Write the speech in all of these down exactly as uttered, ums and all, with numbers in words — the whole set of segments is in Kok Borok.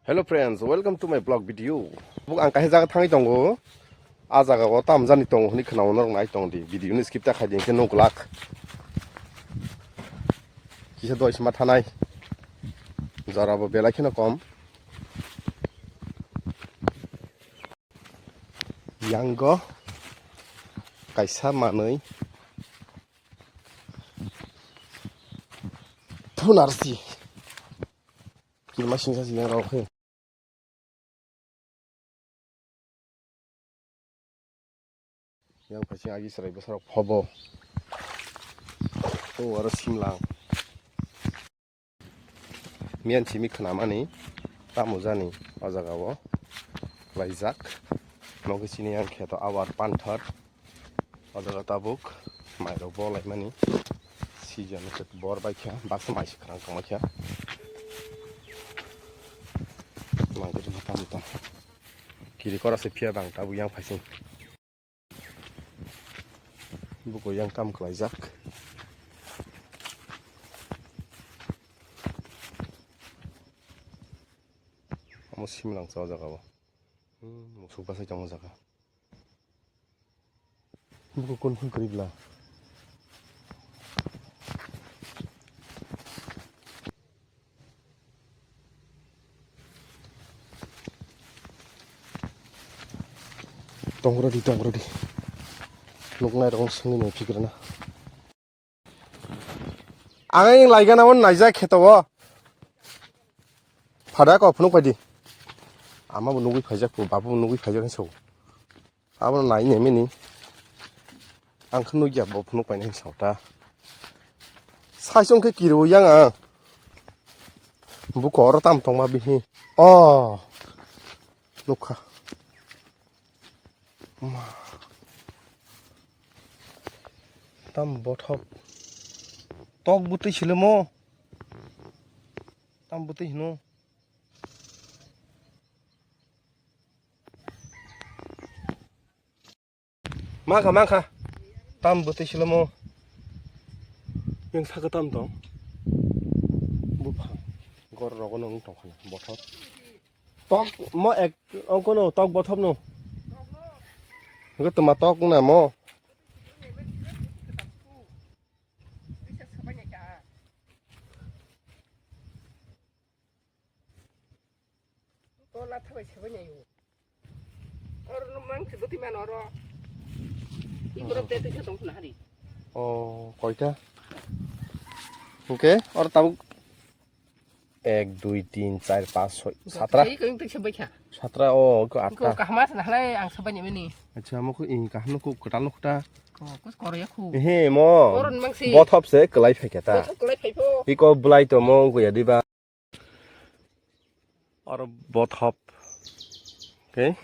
Hello friends, welcome to my vlog video. Buk ang kaisa jaga thangwi tongo. A jaga o tam jani tongo hwnwi khwnao norok nai tong di. Video ni skip ta khai di hwnkhe nuk glak. Kisa doi sima thanai. Jora bo belai kheno kom. Yango kaisa manwi. Thunarsi. Kirma singsa si yang rok he. Yang phaising agi chwrai bwsarok phobo. O aro simlang. Miyan simi khwnamani tamo jani o jaga o laijak. Nokni sini yang kheto awar panthor. O jaga tabuk mairok bo laimani season se bor bai kha baksa mai se khwrang tongma kha. Mangkhe tongma tamo tong kiri kora se phiya bang tabuk yang phaising. Buko yang kam khlaijak. Omo simlang sa o jaga o. Hmm, musuk basai tong o jaga. Buko kun phun kwrwi bla. Tong rw di, tong rw di. Nuknai rok swngwi nai phikre na. Ang laigana o naijak kheto o. Phada ko phunuk paidi. Ama bo nugwi phaijak, babu bo nugwi phaijak hinso. Abono nai nemini. Ang khe nugya bo phunuk paina hinsa ta. Sai chong khe kiro yang ang. Buko oro tam tongma bihi. Oh. Nukha. Ma. Tam bothop. Tok bwtwi silimo. Tam bwtwi hino. Mangkha, mangkha. Tam bwtwi silimo. Yang saka tam tong. Buphang. Gor rogo nung tongkha na. Bothop. Tok mo ek, ongko no, tok bothop no. Hwnkhe twma tok wngna mo. Tola thabai sebai nai o. Oro no mang se bwtwi mano oro. Iborok te twi tong khna hari. Oh, koita? Hwnkhe oro tabuk ek, dui, tin, char, panch, soi, satra. Ei kong twi sebai kha. Satra o ko atta. Ko kahma se nahlai ang sebai ni mani. Acha mo ko in kaham no ko kwtal no khuta. Ko kus koro ya khu. He mo. Oro no mang se. Bothop se kwlai phaikha ta. Bothop kwlai phaipho. Iko bwlai to mo ko ya diba. Oro bothop. Okay.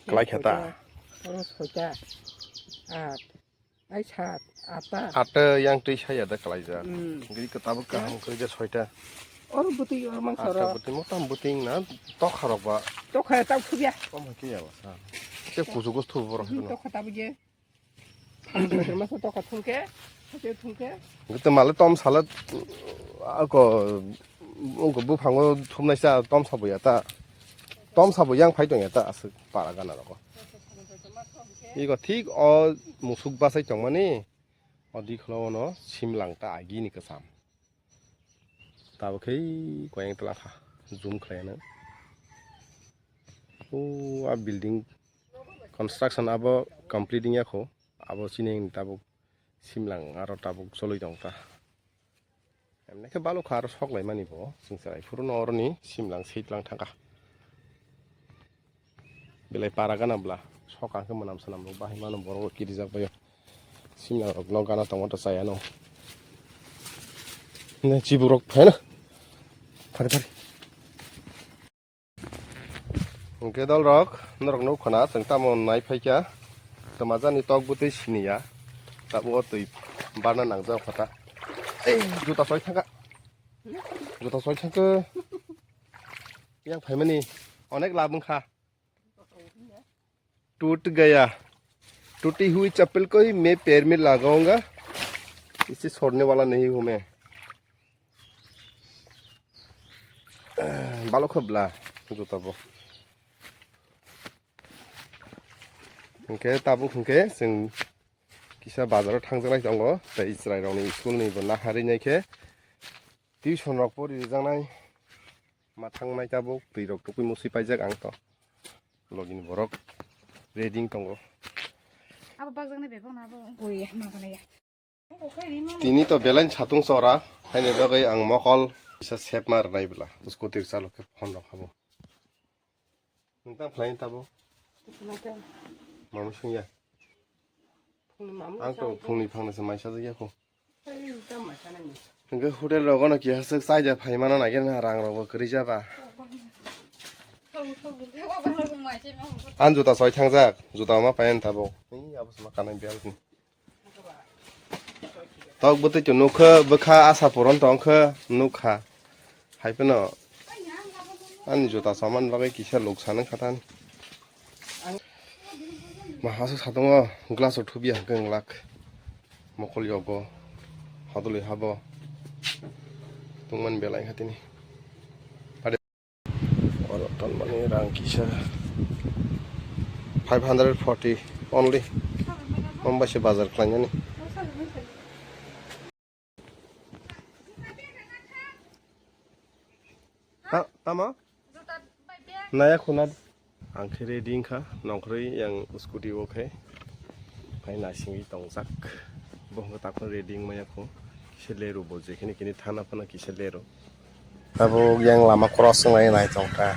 Kwlai kha ta. Oro soita. At. Ai sat. Atta. Atta yang twi saya da kwlai ja. Hmm. Giri ko tabuk kaham kwrwi ja soita. Oro bwtwi oro mang soro. Atta bwtwi mo tam bwtwi na tokha rok ba. Tokha ta khubya. Kom ke ya ba sa. Te kusu gus thu borok. Tokha tabuk je. Masa tokha thungke, thungke, thungke. Gete male tom sala ako, ako buphango thumnai sa tom sabo ya ta. Tom sabo yang phai tong ya ta aswk para gana roko. Iko thik o musuk basai tongmani. O dikholo ono simlang ta agi ni kwcham. Tabuk khe koyang tla kha zoom khlai ano. O a building construction abo complete wngya kho. Abo chini tabuk simlang aro tabuk choloi tong ta. Emne khe balok kha aro sok lai mani bo. Chwng chwrai phuru no oroni simlang sitlang thangkha. Belai para gana bla. Sok ang khe mwnam swnam rok bahai mano borok rok kirijak baio. Simna rok no gana tongma to chaya no. Ne chibuk rok phai na. Phari phari. Hwnkhe dol rok norok no khona chwng tamo nai phaikha. Twma jani tok bwtwi siniya. Tabuk o twi barna nangjak kha ta. Ei juta soi thangkha. Juta soi thangkha. Yang phaimani onek lab wngkha. टूट गया। टूटी हुई चप्पल को ही मैं पैर में लगाऊंगा, इसे छोड़ने वाला नहीं हूँ मैं। Balok khe bla. Juta bo. Hwnkhe tabuk hwnkhe chwng kisa bazaro thangjaknai tongo, tei chwrairokni school ni bo naharwi naikhe tuition rok porijaknai ma thangnai tabuk, twi rok tukui musi paijak ang to. Logini borok reading tongo. Abo bakjaknai bebak na abo. Oi, ma gana ya. Tini to belai satung chora, haini bagwi ang mokol kisa sep ma rwnai bwla, scooty rwchalo khe phone rok habo. Nwng tang phlai tabo? Mama sungya. Ang to phungni phangna se mai sajak ya kho. Hwnkhe hotel rogo no kiha swk chaida phai mano nai khe na rang rogo kwrwi jaba. Ang juta soi thangjak, juta ma payan tabo. Ni abo sama kanai bial ni. Tok bwtwi to nukha, bwkha asa puron tongkha, nukha. Hai phano ani juta saman bagwi kisa luksan wngkha tan. Mahaswk satungo glass o thubya hwnkhe wnglak. Mokol yogo, hadwlwi habo. Tungmani belai kha tini. Oro tonmani rang kisa five hundred forty only. Mumbai se bazar khlainani. Ta-, tamo? Naya khuna. Ang khe ready wngkha, nongkhorwi yang scooty o khe. Phai naisingwi tongjak. Bo hwnkhe takhwno ready wngmaya kho. Kisa leru bo jekhini kini thana phano kisa leru. Abo yang lama cross wngnai nai tongkha.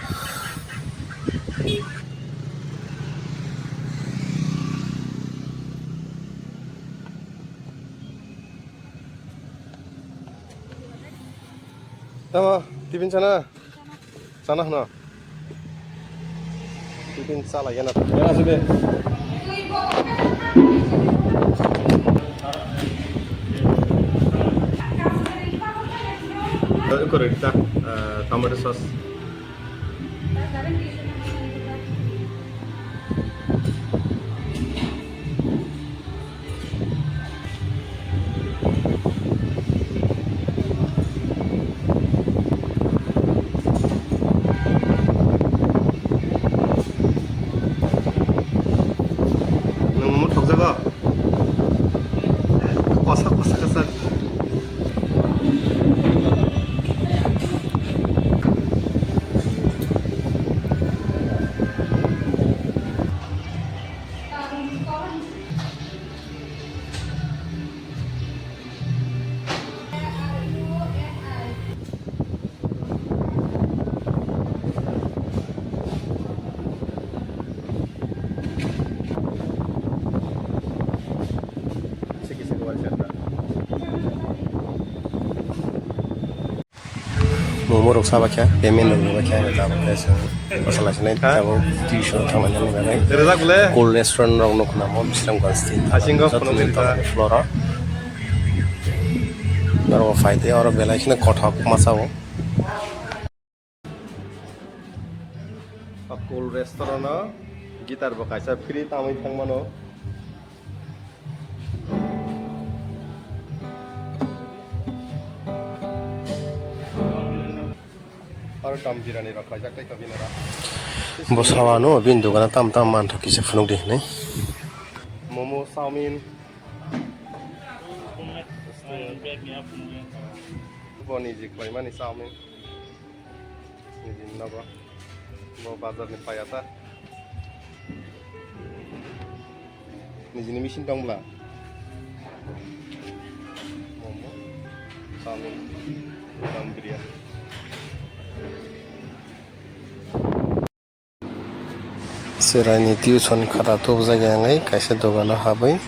Tamo, tiffin chana? Chana hwno? Tiffin chala yana. Yana sini. Iko rita, eh, tomato sauce. Nwng momo thokjago? Kosa, kosa, kosa. Momo rok saba khe, payment rok rwba khe, ang tabuk khe chwng bwsala sinai tabuk tuition thangmani bagwi. Cool restaurant rok nukna mo Bisramganj ni. Asingo joto phunukgwi tongo rijak. Floor o. Norok phai tei oro belai kheno kothok masa o. O cool restaurant o guitar bo kaisa free tamwi thangmano. Aro dam birani rok khaijak tei kabinara. Bo sawano bini dogano tam tam manthok kisa phunukdi hinwi. Momo, chowmin. Bo niji khlaimani chowmin. Nijini nogo. Bo bazar ni paya ta. Nijini machine tong bwla. Momo, chowmin, dum biryani. Chwraini tuition khata tubujak ya wngwi kaisa dogano habwi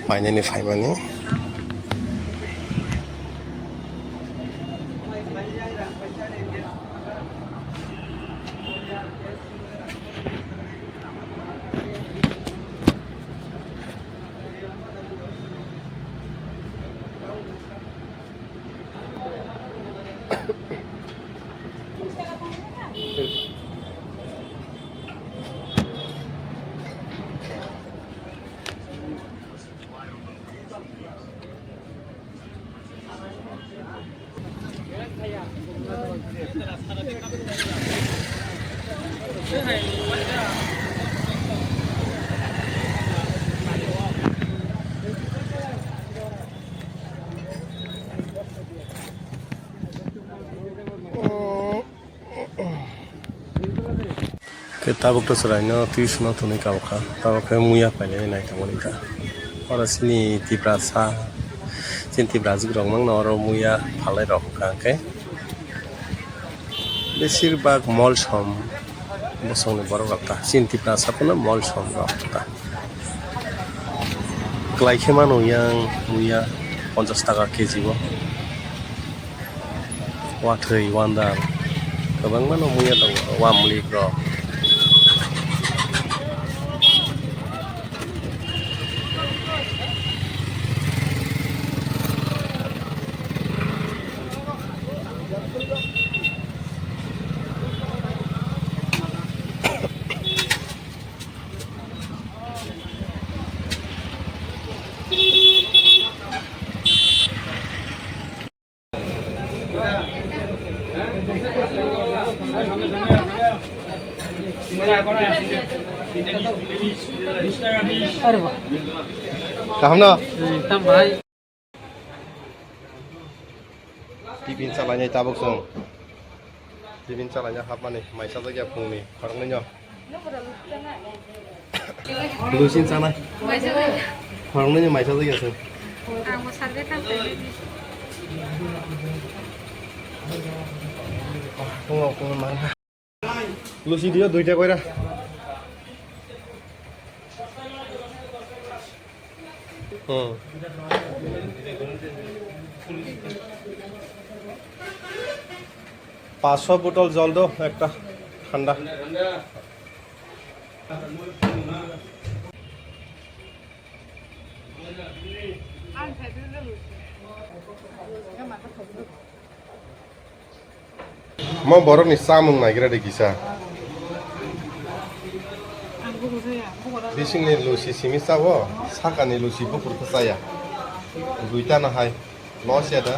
painani phaimani. Khe tabuk to chwraino twi swnam thwnwi kabukha, tabuk khe muya painani naitongmani wngkha. Oro chini Tiprasa, chini Tiprajwk rok mangno oro muya phalai rok wngkha hwnkhe. Besir bak molsom bosongni borok rok ta, chini Tiprasa phano molsom rok ta. Kwlai khe mano yang muya ponchash taka K G o. Wathwi, wandal, kwbangma no muya tongo, wamlik rok. Kaham no? Tam bai. Tiffin chalainai tabuk chwng. Tiffin chalaina hapmani mai chajak ya phungni khoroknwi no. Lusin chanai. Khoroknwi no mai chajak ya chwng. Ang bo salbe thang. Phungo phungo mang. Lusi dio duita koira. Hmm. Paanch sho botol jol do, ekta thanda. Mo borokni chamung naigra de kisa. Bisingni lusi simi chao, sakani lusi bukur khe chaya. Duita no hai, loss ya da.